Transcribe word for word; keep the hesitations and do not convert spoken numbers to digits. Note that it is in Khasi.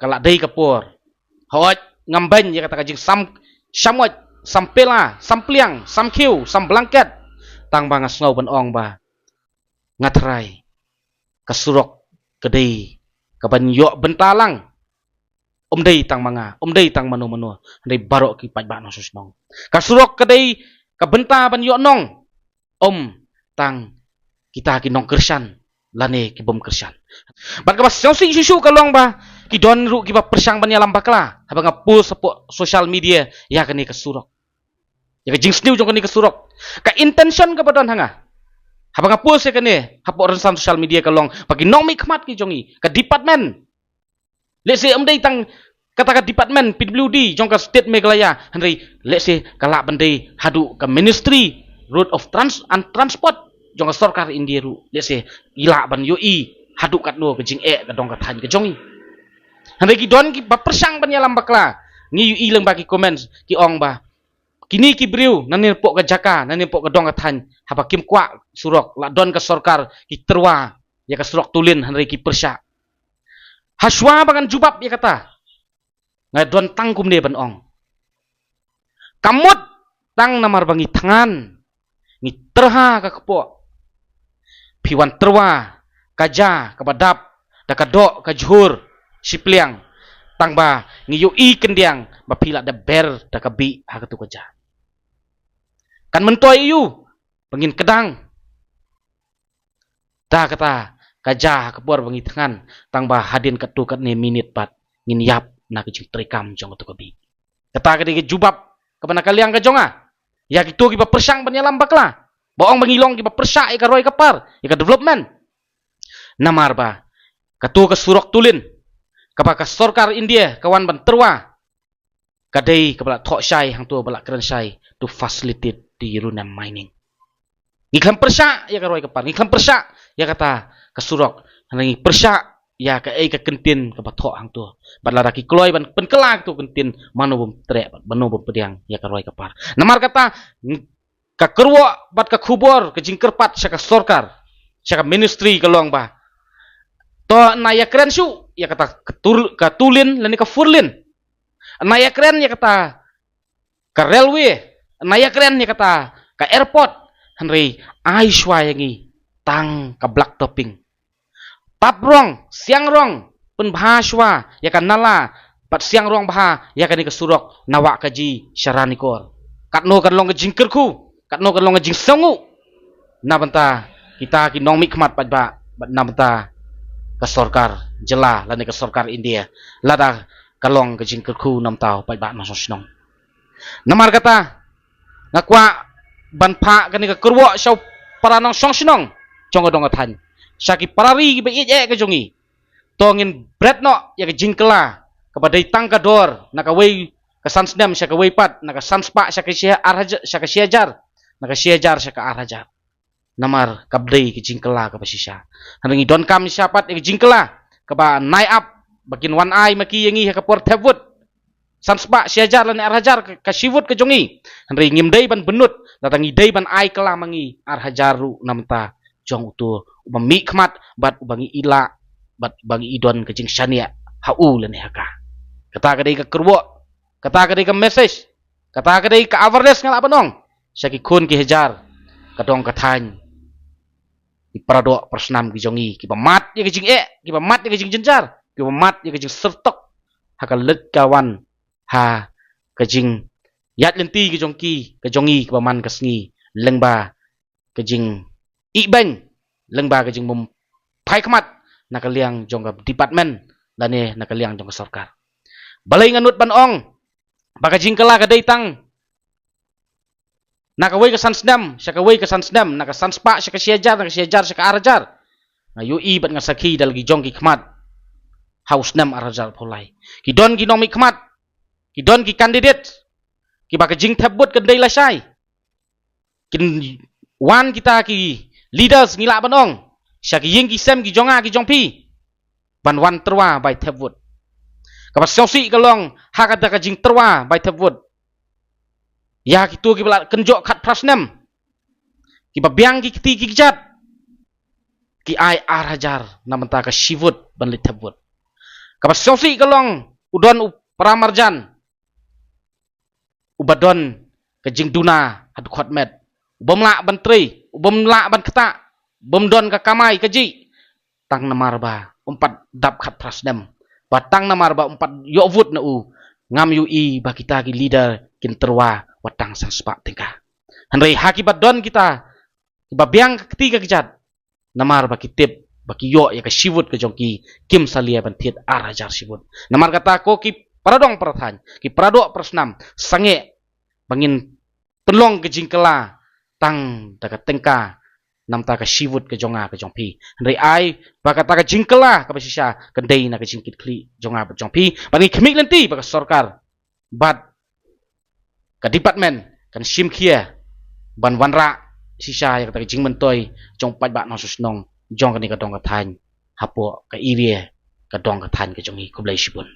ka la dei ka por. Hooid, ngam beiñ ïa kata ka jingsam, shamoit, sam pela, sam pliang, sam khiew, sam blanket. Tang ba nga sngew ban ong ba nga tharai ka surok ka dei kaban ïoh bynta lang. Ym dei tang ma nga, ym dei tang mano mano, hynrei baroh ki paidbah nongshong shnong. Ka surok ka dei ka bynta ban ïoh nong, ym tang kita ki nongkyrshan lane ki bym kyrshan. Bad kaba sngewsih shuh shuh ka long ba ki don ruh kiba pyrshang ban ïalam bakla haba nga post hapoh social media ïa kane ka surok, ïa ka jingsniew jong kane ka surok. Ka intention kaba don ha nga haba nga post ïa kane hapoh rynsan social media ka long ba ki nongmihkhmat ki jong ngi, ka department, lehse ym dei tang kata ka department P W D jong ka state Meghalaya, hynrei lehse ka lah ban dei haduh ka Ministry Road of Trans and Transport jong ka sorkar India ruh, lehse i lah ban ïohi haduh katno ka jingeh ka dong ka thaiñ ka jong i. Hynrei ki don kiba pyrshang ban ïalam bakla. Ngi ïohi lyngba ki comments ki ong ba kine ki briew nangne poh ka jaka, nangne poh ka dong ka thaiñ, haba kim kwah surok, la don ka sorkar ki tyrwa ïa ka surok tulin, hynrei ki pyrshah. Hashwa ba ngan jubab ïa kata, nga don tang kumne ban ong. Ka mut tang namar ba ngi thngan, ngi tyrha ka kpoh. Phi wan tyrwa ka ja kaba dap da ka doh ka jhur shipliang, tang ba ngi ïohi khyndiang ba phi la dep ber da ka bih ha katu ka ja. Kan myntoi ïa u ba ngin kdang da kata ka ja ha ka por ba ngi thngan, tang ba hadien katto katne minit pat ngin ïap na ka jingtrei kam jong katu ka bih. Kata ka dei ka jubab kaba na ka liang ka jong nga ïa kito kiba pyrshang ban ïalam bakla, ba ong ba ngi long kiba pyrshah ïa ka roi ka par, ïa ka development. Namar ba katu ka surok tulin kaba ka sorkar India ka wan ban tyrwa, ka dei kaba la thoh shai hangto, ba la kren shai to facilitate the uranium mining. Ngi khlem pyrshah ïa ka roi ka par, ngi khlem pyrshah ïa kata ka surok, hynrei ngi pyrshah ïa kaei ka kyntien kaba thoh hangto. Bad lada ki kloi ban pynkylla kato ka kyntien, mano bym treh, mano bym pdiang ïa ka roi ka par. Namar kata, ka kyrwoh bad ka khubor, ka jingkyrpad sha ka sorkar, sha ka ministry ka long ba to na ïakren shuh ïa kata ka tur-, ka tulin lane ka four lane. Na ïakren ïa kata ka railway, na ïakren ïa kata ka airport, hynrei ai shuwa ïa ngi tang ka black topping. Taprong, siangrong, pynbha shuwa ïa ka nala, bad siangrong bha ïa kane ka surok na Wahkaji sha Ranikor. Katno kan long ka jingkyrkhu, katno kan long ka jingsngewnguh na bynta kita ki nongmihkhmat paidbah, bad na bynta ka sorkar jylla lane ka sorkar India, lada ka long ka jingkyrkhu na bynta u paidbah nongshong shnong. Namar kata, nga kwah ban phah kane ka kyrwoh sha u para nongshong shnong jong ka dong ka thaiñ, sha ki para ri kiba ïeit eh ka jong ngi. To ngin bret noh ïa ka jingkylla kaba dei tang ka dor, na kawei ka san snem sha kawei pat, na ka san spah sha ka shi ar hajar, sha ka shi hajar, na ka shi hajar sha ka ar hajar. Namar kaba dei ka jingkylla kaba shisha. Hynrei ngi donkam shisha pat ïa ka jingkylla kaba nai ap, ba kin wan ai ma ki ïa ngi ha ka por thep vote. San spah, shi hajar lane ar hajar ka, ka shi vote ka jong ngi. Hynrei ngim dei ban bynnud, lada ngi dei ban ai kylla ma ngi ar hajar ruh na bynta jong uto uba mihkhmat bad uba ngi ïeh, bad uba ngi don ka jingshaniah ha u lane ha ka. Kata ka dei ka kyrwoh, kata ka dei ka message, kata ka dei ka awareness nga lah ban ong sha ki khun ki hajar ka dong ka thaiñ, ki paradoh parasnam ki jong ngi, kiba mad ïa ka jingeh, kiba mad ïa ka jingjynjar, kiba mad ïa ka jingsyrtok ha ka leit ka wan, ha ka jingïaid lynti ka jong ki, ka jong ngi kiba man ka sngi, lyngba ka jingïehbeiñ, lyngba ka jingbymphai khmat na ka liang jong ka department lane na ka liang jong ka sorkar. Balei nga nud ban ong ba ka jingkylla ka dei tang na kawei ka san snem sha kawei ka san snem, na ka san spah sha ka shi hajar, na ka shi hajar sha ka ar hajar? Nga ïohi bad nga sakhi da la ki jong ki khmat ha u snem ar hajar arphew lai. Ki don ki nongmihkhmat, ki don ki candidate kiba ka jingthep vote kan dei lashai. Kin wan kita ki leaders, ngi lah ban ong, sha ki ïing ki sem ki jong nga ki jong phi, ban wan tyrwa bai thep vote. Kaba sngewsih ka long, ha kata ka jingtyrwa bai thep vote, ïa kito kiba la kynjoh khatphra snem, kiba biang ki kti ki kjat, ki ai ar hajar na bynta ka shi vote ban leit thep vote. Kaba sngewsih ka long u don u para marjan uba don ka jingduna ha dkhot met, u bym lah ban trei, u bym lah ban ktah, u bym don ka kamai kajih, tang namar ba um pat dap khatphra snem, ba tang namar ba um pat ïoh vote na u. Ngam ïohi ba kita ki leader kin tyrwa wat tang san spah tyngka. Hynrei ha kiba don kita kiba biang ka kti ka kjat, namar ba ki tip ba ki ïoh ïa ka shi vote ka jong ki, kim salia ban thied ar hajar shi vote. Namar kata ko ki para dong para thaiñ, ki para doh para snam, sangeh ba ngin pynlong ka jingkylla tang da ka tyngka, namar ka shi vote ka jong nga ka jong phi. Hynrei ai ba kata ka jingkylla kaba shisha kan dei na ka jingkitkhlieh jong nga bad jong phi, ba ngi khmih lynti ba ka sorkar bad ka department kan shim khia ban wanrah shisha ïa kata ka jingmyntoi jong u paidbah nongshong shnong jong kane ka dong ka thaiñ hapoh ka area ka dong ka thaiñ ka jong ngi. Khublei shibun.